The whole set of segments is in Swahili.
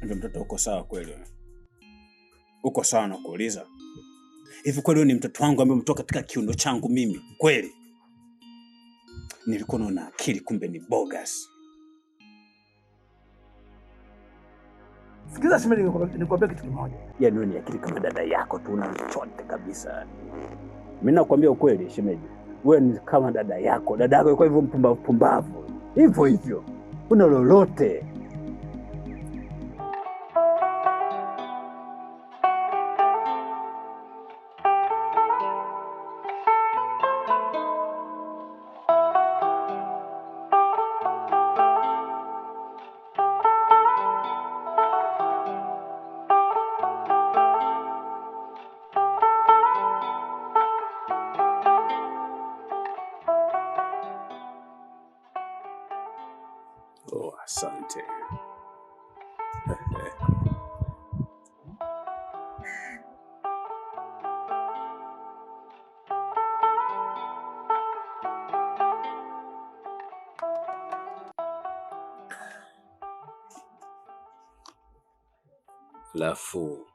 Ndio mtoto, uko sawa kweli wewe? Uko sawa na kuuliza hivi kweli wewe ni mtoto wangu ambaye umetoka katika kiuno changu mimi kweli? Nilikuwa naona akili, kumbe ni bogus. Sikiza shemeji, nikwambie kitu kimoja. Yaani wewe ni akili kama dada yako tu, una chochote kabisa. Mimi nakwambia ukweli shemeji, wewe ni kama dada yako. Dada yako ilikuwa hivyo mpumbavu pumbavu hivyo hivyo, una lolote. Oh, asante. Alafu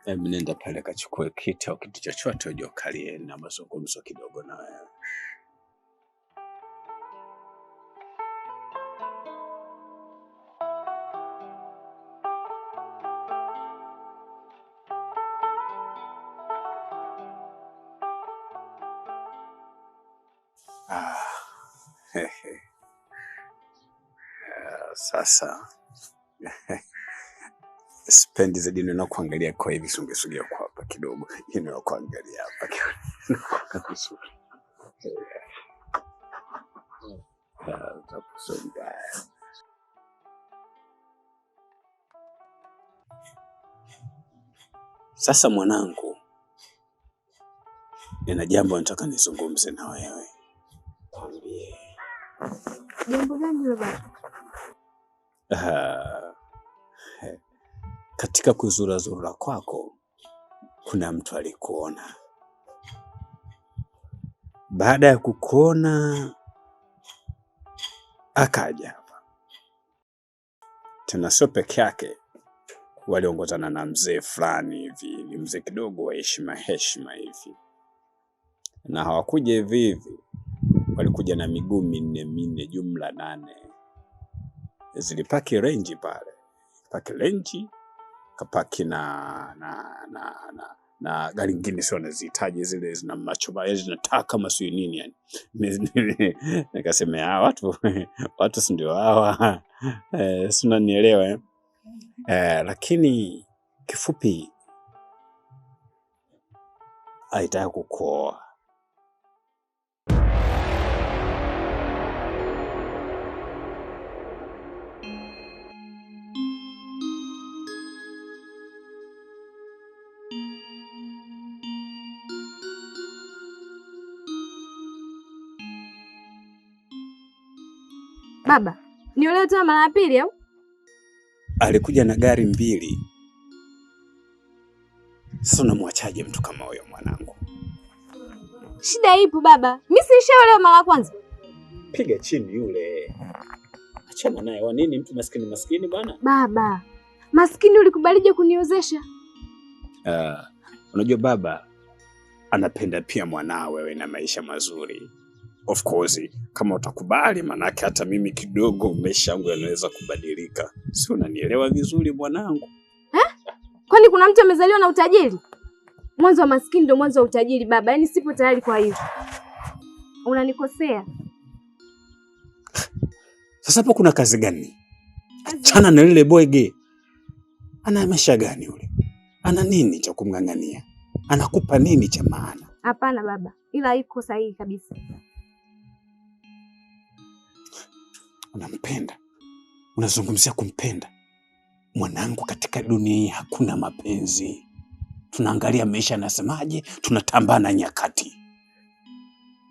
hebu nenda pale kachukue kiti au kitu chochote uje ukalie na mazungumzo kidogo na wewe. Ah, sasa sipendi zaidi neno kuangalia kwa hivi, sungesogea kwa hapa kidogo, neno kuangalia hapa kidogo vizuri. Ah, utakuwa mbaya. Sasa mwanangu, nina jambo nataka nizungumze na wewe. Kwambie. Jambo gani hilo baba? Ah, katika kuzurazura kwako kuna mtu alikuona. Baada ya kukuona akaja hapa tena, sio peke yake, waliongozana na mzee fulani hivi, ni mzee kidogo wa heshima heshima hivi, na hawakuja hivi hivi, walikuja na miguu minne minne, jumla 8. Zilipaki renji pale, paki renji, kapaki na gari nyingine sio nazihitaji zile zina macho baya zinataa kama sio nini yani. Nikasema watu watu si ndio hawa. Si unanielewa eh? Lakini kifupi alitaka kukuoa. Baba, niolewe tena mara ya pili au? Alikuja na gari 2. Sasa unamwachaje mtu kama huyo mwanangu? Shida ipo baba. Mimi si nishaolewa mara ya kwanza. Piga chini yule. Achana naye. Wa nini mtu maskini maskini bwana? Baba, maskini ulikubalije kuniozesha? Unajua baba anapenda pia mwanawe awe na maisha mazuri. Of course, kama utakubali manake hata mimi kidogo maisha yangu yanaweza kubadilika. Si unanielewa vizuri mwanangu? Kwani kuna mtu amezaliwa na utajiri? Mwanzo wa maskini ndio mwanzo wa utajiri baba. Yaani sipo tayari kwa hilo. Unanikosea. Sasa hapo kuna kazi gani? Kazi Achana na lile bwege. Ana maisha gani yule? Ana nini cha kumng'ang'ania? Anakupa nini cha maana? Hapana baba, ila haiko sahihi kabisa. Unampenda? Unazungumzia kumpenda? Mwanangu, katika dunia hii hakuna mapenzi. Tunaangalia maisha yanasemaje, tunatambana nyakati.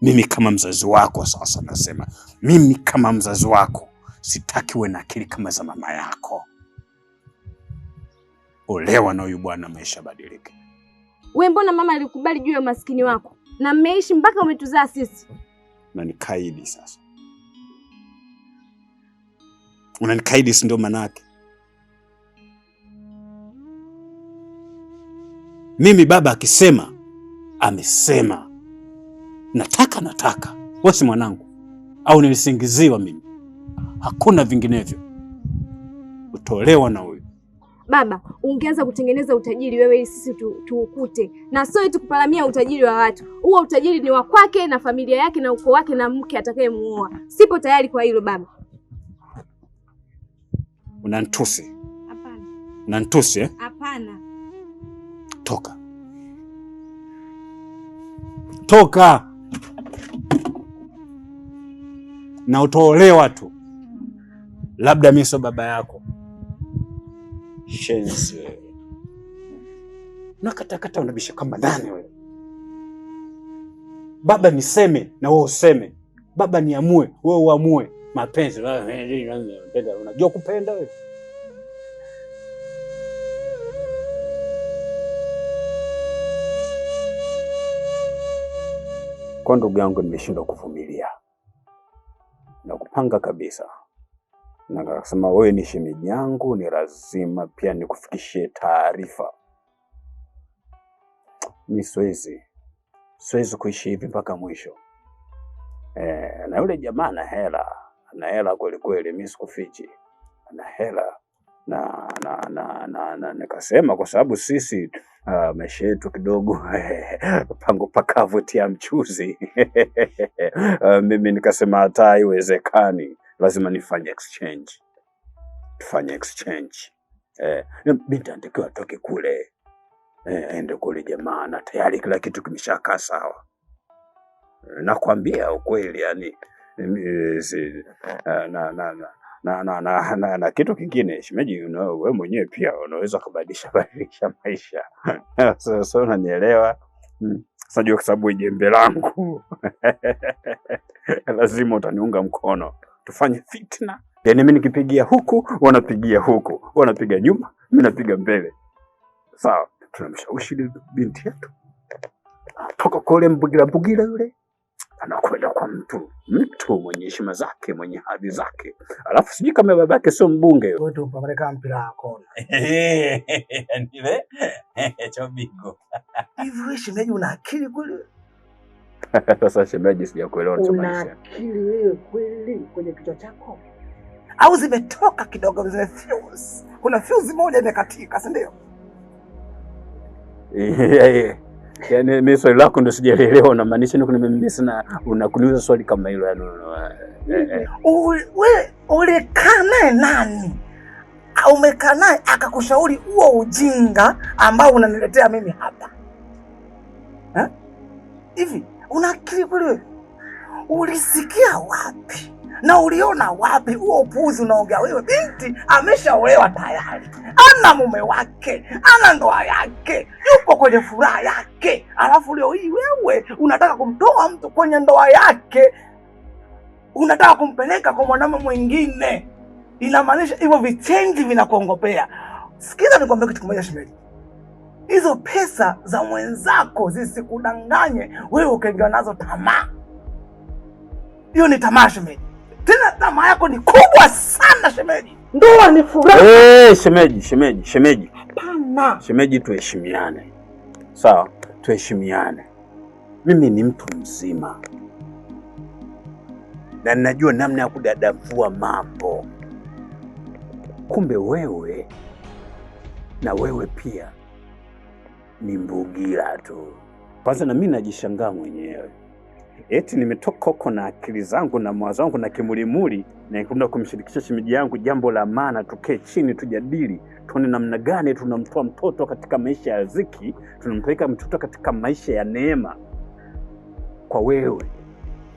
Mimi kama mzazi wako sasa nasema, mimi kama mzazi wako sitaki uwe na akili kama za mama yako. Olewa na huyu bwana, maisha badilike. Wewe mbona mama alikubali juu ya umaskini wako? Na mmeishi mpaka umetuzaa sisi. Unanikaidi sasa. Unanikaidi, si ndio maana yake? Mimi baba akisema amesema. Nataka nataka. Wewe si mwanangu au nilisingiziwa mimi? Hakuna vinginevyo. Utolewa na huyu. Baba, ungeanza kutengeneza utajiri wewe ili sisi tuukute, na sio eti kupalamia utajiri wa watu. Huo utajiri ni wa kwake na familia yake na ukoo wake na mke atakayemuoa. Sipo tayari kwa hilo baba. Unanitusi. Hapana. Unanitusi eh? Hapana. Toka. Toka. Na utaolewa tu. Labda mimi sio baba yako. Shenzi wewe. Nakatakata unabisha kama nani wewe? Baba niseme na wewe useme. Baba niamue, wewe uamue. Mapenzi, unajua kupenda wewe? Kwa ndugu yangu nimeshindwa kuvumilia na kupanga kabisa, na akasema wewe ni shemeji yangu, ni lazima pia nikufikishie taarifa. Mi siwezi kuishi hivi mpaka mwisho. Na yule jamaa ana hela, ana hela kweli kweli, mi sikufichi, ana hela na nikasema kwa sababu sisi maisha yetu kidogo pango pakavu tia mchuzi. Mimi nikasema hata haiwezekani, lazima nifanye exchange, tufanye exchange. Binti anatakiwa atoke kule aende kule jamaa, na tayari kila kitu kimeshakaa sawa. Nakwambia ukweli yani, na kitu kingine shemeji, wewe mwenyewe pia unaweza kubadilisha badilisha maisha. Sasa unanielewa? Sasa kwa sababu jembe langu lazima utaniunga mkono, tufanye fitna. Yaani mimi nikipigia huku wanapigia huku, wanapiga nyuma, mimi napiga mbele. Sawa, tunamshawishi binti yetu toka kule mbugira mbugira yule anakwenda kwa mtu mwenye heshima zake, mwenye hadhi zake, alafu sijui kama babake sio mbunge. Wewe tu upeleka mpira wa kona. Ndiwe chobingo. Hivi wewe shemeji una akili kweli? Sasa shemeji, sijakuelewa Una unachomaanisha. akili wewe kweli kwenye kichwa chako? Au zimetoka kidogo, zime fuse. Kuna fuse moja imekatika, si ndio? Yaani mimi swali lako ndo sijaelewa, unamaanisha nini? Kuna mimi sina unakuniuliza swali kama hilo yani. We ulikaa naye nani? Au umekaa naye akakushauri huo ujinga ambao unaniletea mimi hapa? Hivi una akili kweli wewe? Ulisikia wapi na uliona wapi huo upuuzi unaongea wewe? Binti ameshaolewa tayari, ana mume wake, ana ndoa yake, yuko kwenye furaha yake, alafu leo hii wewe unataka kumtoa mtu kwenye ndoa yake, unataka kumpeleka kwa mwanamume mwingine. Inamaanisha hivyo vichenji vinakuongopea. Sikiza nikwambie kitu kimoja shemeji, hizo pesa za mwenzako zisikudanganye wewe ukaingia nazo tamaa. Hiyo ni tamaa shemeji, tena tamaa yako ni kubwa sana shemeji. Ndoa ni furaha. Shemeji, shemeji, shemeji. Hapana. Shemeji, tuheshimiane. Sawa, tuheshimiane. Mimi ni mtu mzima na ninajua namna ya kudadavua mambo. Kumbe wewe na wewe pia ni mbugira tu. Kwanza na mimi najishangaa mwenyewe, eti nimetoka huko na akili zangu na mawazo yangu na kimulimuli, na kwenda kumshirikisha shemeji yangu jambo la maana, tukae chini tujadili, tuone namna gani tunamtoa mtoto katika maisha ya dhiki, tunampeleka mtoto katika maisha ya neema. Kwa wewe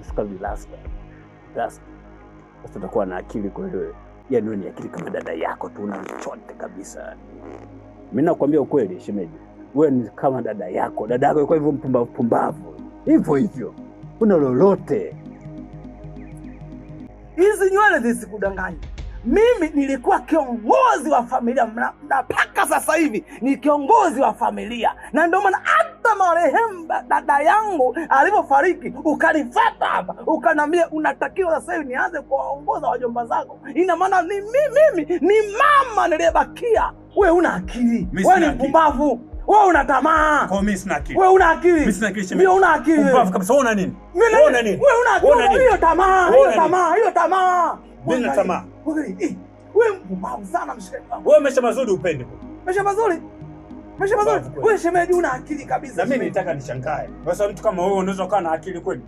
usuka vilasta rasta, sasa utakuwa na akili kweli wewe? Yaani wewe ni akili kama dada yako tu, una chochote kabisa. Mimi nakwambia ukweli shemeji, wewe ni kama dada yako. Dada yako yuko hivyo mpumbavu pumbavu hivyo hivyo, una lolote. Hizi nywele zisikudanganye. Mimi nilikuwa kiongozi wa familia na mpaka sasa hivi ni kiongozi wa familia, na ndio maana hata marehemu dada yangu alivyofariki ukanifuata hapa ukaniambia unatakiwa sasa hivi nianze kuwaongoza wajomba zako. Ina maana ni mimi ni mama niliyebakia. Wewe una akili, Mimi wewe sina ni akili. mpumbavu. Wewe una tamaa. Kwa mimi sina akili. Wewe una akili. Mimi sina akili shemeji. Ndio una akili. Mpumbavu kabisa. Wewe una nini? Wewe una nini? Wewe una akili. Hiyo tamaa, hiyo tamaa, hiyo tamaa. Mimi na tamaa. Wewe mpumbavu sana mshikaji wangu. Wewe maisha mazuri upende. Maisha mazuri? Maisha mazuri. Wewe shemeji una akili kabisa. Na mimi nitaka nishangae. Sasa mtu kama wewe unaweza kuwa na akili kweli?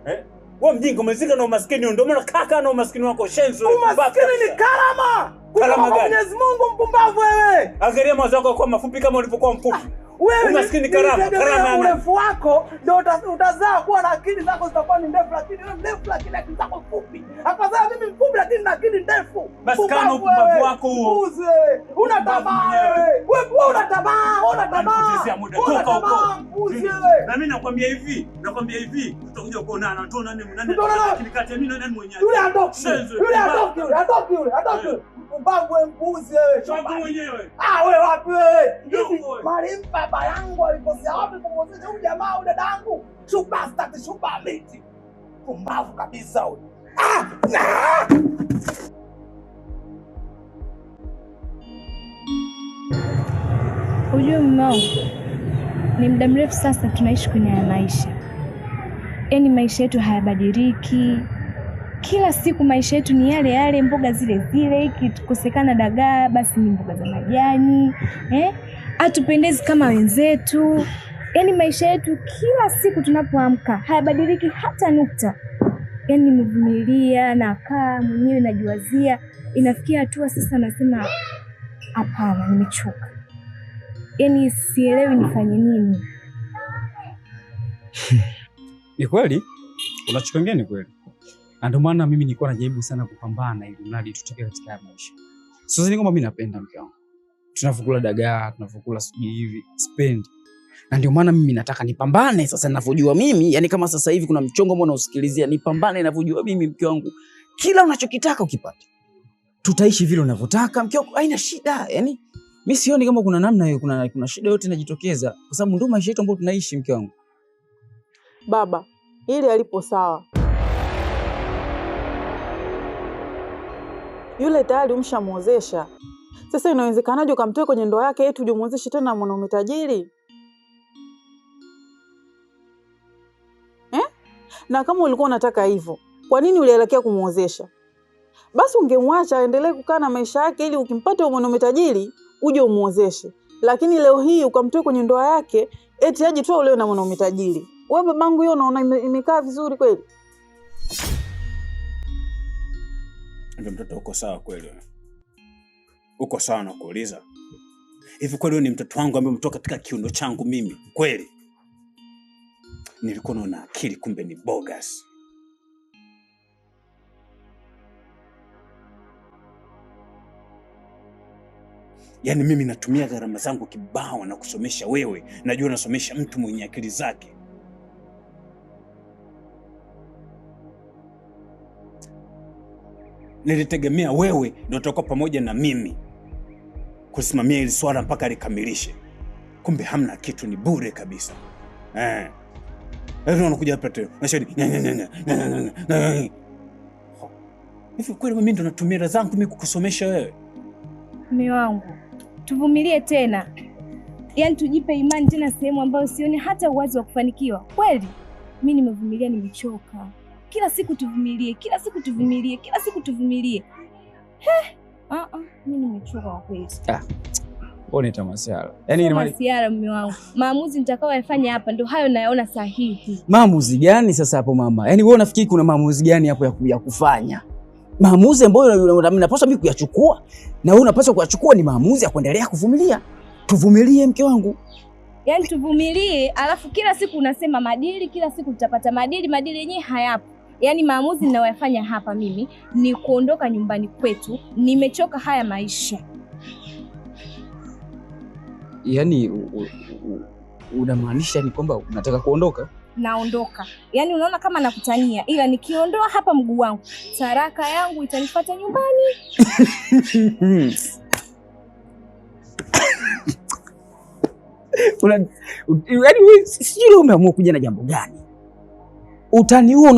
Eh? Wewe mjinga umezika na umaskini, ndio maana kaka na umaskini wako shenzo. Umaskini ni karama. Karama gani? Mwenyezi Mungu mpumbavu wewe. Angalia mawazo yako kwa mafupi kama ulivyokuwa mfupi. Wewe umaskini karama, karama urefu wako ndio utazaa kuwa na akili zako zitakuwa ni ndefu, lakini wewe ndefu lakini akili zako fupi. Afadhali mimi mfupi lakini na akili ndefu. Basi kama upumbavu wako huo. Una tamaa wewe. Wewe una tamaa, una tamaa. Toka huko. Na mimi nakwambia hivi, tutakuja kuonana, tuone nani nani. Lakini kati ya mimi na nani mwenyewe. Yule andoki. Yule andoki, yule andoki, yule andoki. Mpumbavu wewe, mpuzi wewe. Chongo mwenyewe. Ah wewe wapi wewe? Mwalimu baba yangu alikosea wapi kumwozesha huyu jamaa huyu dadangu? Superstar, super miti. Pumbavu kabisa huyu. Ah! Ujue mume wangu, ni muda mrefu sasa tunaishi kwenye haya maisha. Yaani maisha yetu hayabadiliki. Kila siku maisha yetu ni yale yale, mboga zile zile, ikikosekana dagaa basi ni mboga za majani. Hatupendezi kama wenzetu. Yaani maisha yetu kila siku tunapoamka hayabadiliki hata nukta. Yaani nimevumilia, nakaa mwenyewe najiwazia, inafikia hatua sasa nasema hapana, nimechoka. Yaani sielewi nifanye nini. Ni kweli unachokiongea ni kweli. Na ndio maana mimi nilikuwa najaribu sana kupambana ili mradi tutoke katika haya maisha. Sasa ni kwamba mimi napenda mke wangu. Tunavokula dagaa, tunavokula sijui hivi, sipendi. Na ndio maana mimi nataka nipambane sasa ninavyojua mimi, yani kama sasa hivi kuna mchongo ambao nausikilizia, nipambane ninavyojua mimi mke wangu. Kila unachokitaka ukipate. Tutaishi vile unavyotaka mke wangu, haina shida. Yani mimi sioni kama kuna namna hiyo, kuna shida yote inajitokeza kwa sababu ndio maisha yetu ambayo tunaishi mke wangu. Baba, ili alipo sawa. Yule tayari umshamuozesha. Sasa inawezekanaje ukamtoe kwenye ndoa yake eti uje tena mwanaume tajiri? Na kama ulikuwa unataka hivyo, kwa nini ulielekea kumuozesha? Basi ungemwacha aendelee kukaa na maisha yake ili ukimpata mwanaume tajiri uje umuozeshe. Lakini leo hii ukamtoe kwenye ndoa yake eti aje tu ulewe na mwanaume tajiri. Wewe babangu, hiyo unaona imekaa vizuri kweli? Ndio mtoto uko sawa kweli? Uko sawa na kuuliza? Hivi kweli ni mtoto wangu ambaye umetoka katika kiuno changu mimi? Kweli? Nilikuwa naona akili kumbe ni bogus. Yaani mimi natumia gharama zangu kibao na kusomesha wewe. Najua nasomesha mtu mwenye akili zake. Nilitegemea wewe ndio utakuwa pamoja na mimi kusimamia hili swala mpaka likamilishe. Kumbe hamna kitu, ni bure kabisa. Leo unakuja hapa tena. Unashahidi. Hivi kweli mimi ndo natumia hela zangu mimi kukusomesha wewe? Mume wangu, tuvumilie tena. Yaani tujipe imani tena sehemu ambayo sioni hata uwazi wa kufanikiwa. Kweli? Mimi nimevumilia, nimechoka. Kila siku tuvumilie, kila siku tuvumilie, kila siku tuvumilie. Mimi nimechoka kwa kweli. Wewe ni masiara. Yaani ni masiara mume wangu. Maamuzi nitakayoyafanya hapa ndio hayo nayaona sahihi. Maamuzi gani sasa hapo mama? Yaani wewe unafikiri kuna maamuzi gani hapo ya kufanya? Maamuzi ambayo unapaswa mimi kuyachukua na wewe unapaswa kuyachukua ni maamuzi ya kuendelea kuvumilia. Tuvumilie mke wangu. Yaani tuvumilie, alafu kila siku unasema madili, kila siku tutapata madili, madili yenyewe hayapo. Yaani maamuzi ninayoyafanya hapa mimi ni kuondoka nyumbani kwetu, nimechoka haya maisha. Yaani unamaanisha ni kwamba unataka kuondoka? Naondoka. Yaani unaona kama nakutania, ila nikiondoa hapa mguu wangu, taraka yangu itanifuata nyumbani. Yaani wewe sijui umeamua kuja na jambo gani? Utani huo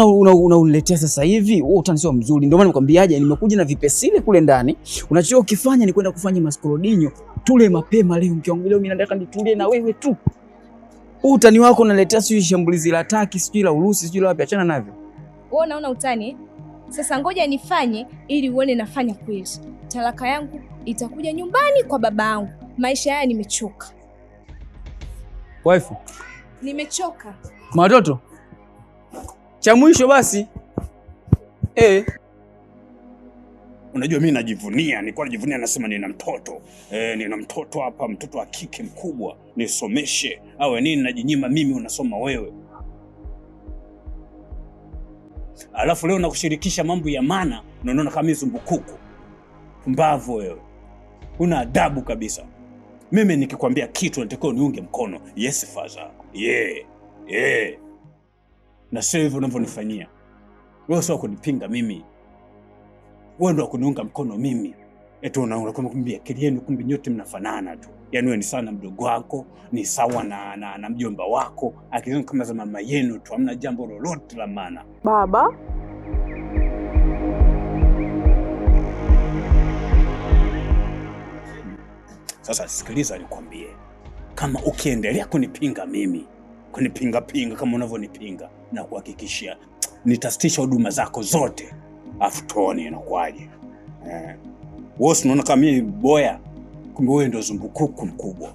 unauniletea sasa hivi, huo utani sio mzuri. Ndio maana nikwambiaje, nimekuja na vipesile kule ndani. Unachokiwa ukifanya ni kwenda kufanya maskorodinyo. Tule mapema leo mke wangu, leo mimi nataka nitulie na wewe tu. Huu utani wako unaletea sijui shambulizi la Taki, sijui la Urusi, sijui la wapi, achana navyo. Wewe unaona utani? Sasa ngoja nifanye ili uone nafanya kweli. Talaka yangu itakuja nyumbani kwa baba yangu. Maisha haya nimechoka. Wife, Nimechoka. Watoto. Cha mwisho basi. Unajua mimi najivunia, nilikuwa najivunia nasema nina mtoto. Nina mtoto hapa, mtoto wa kike mkubwa, nisomeshe. Awe nini najinyima mimi, unasoma wewe. Alafu leo nakushirikisha mambo ya maana, na unaona kama mimi zumbukuku. Pumbavu wewe. Una adabu kabisa. Mimi nikikwambia kitu unatakiwa uniunge mkono. Yes father. Yeah. Yeah. Na sio hivyo unavyonifanyia. Wewe sio kunipinga mimi. Wewe ndio kuniunga mkono mimi. Eti unaona kama kumbe akili yenu kumbe nyote mnafanana tu. Yaani wewe ni sawa na mdogo wako, ni sawa na mjomba wako, akili zenu kama za mama yenu tu, hamna jambo lolote la maana. Baba, Sasa sikiliza nikwambie. Kama ukiendelea kunipinga mimi, kunipinga pinga kama unavyonipinga, na kuhakikishia nitasitisha huduma zako zote. Afu tuone inakuwaje. Wewe unaona kama mimi boya, kumbe wewe ndio zumbukuku mkubwa.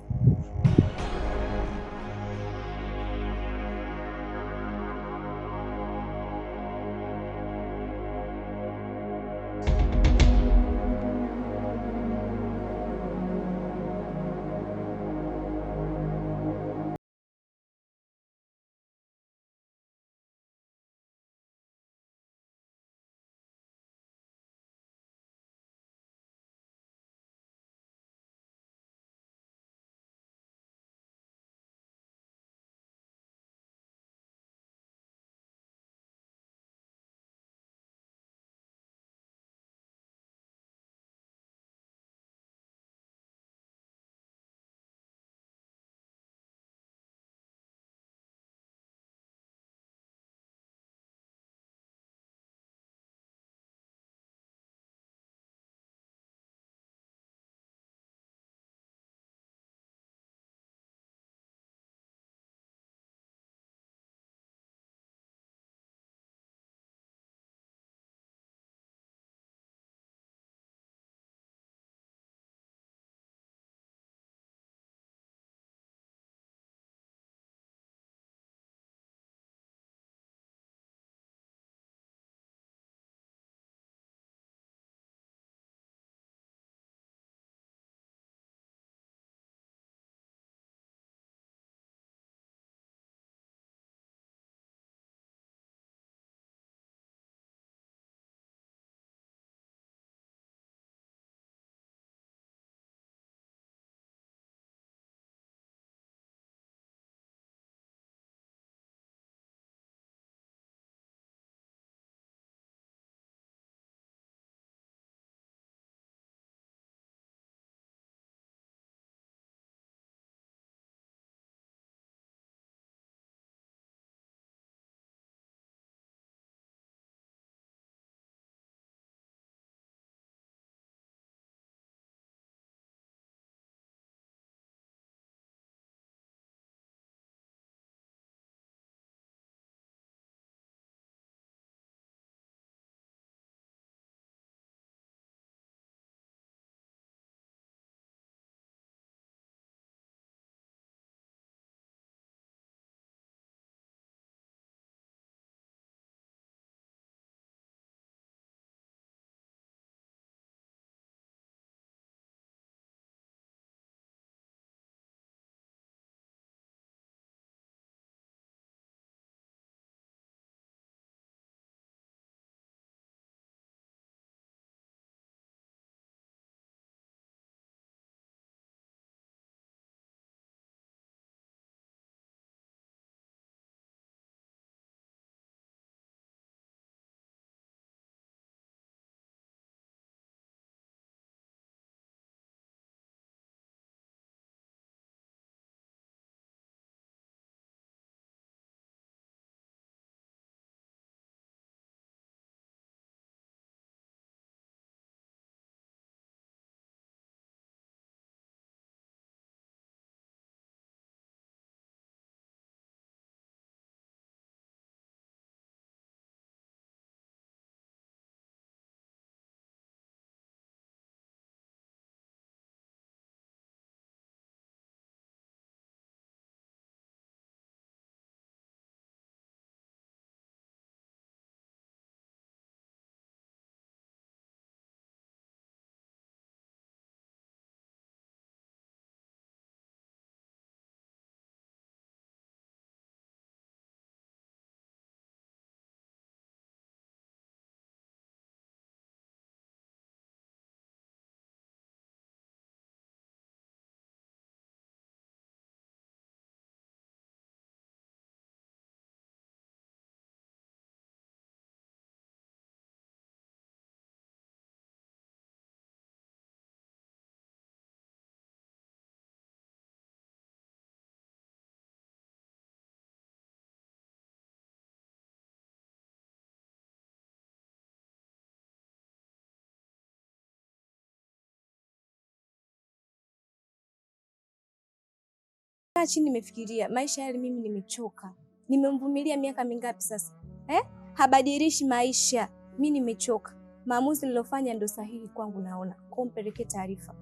Nimekaa chini nimefikiria, maisha yale mimi nimechoka. Nimemvumilia miaka mingapi sasa? Eh? Habadilishi maisha. Mimi nimechoka. Maamuzi nilofanya ndio sahihi kwangu naona. Kwa mpelekee taarifa.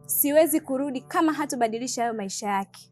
Siwezi kurudi kama hatobadilisha hayo maisha yake.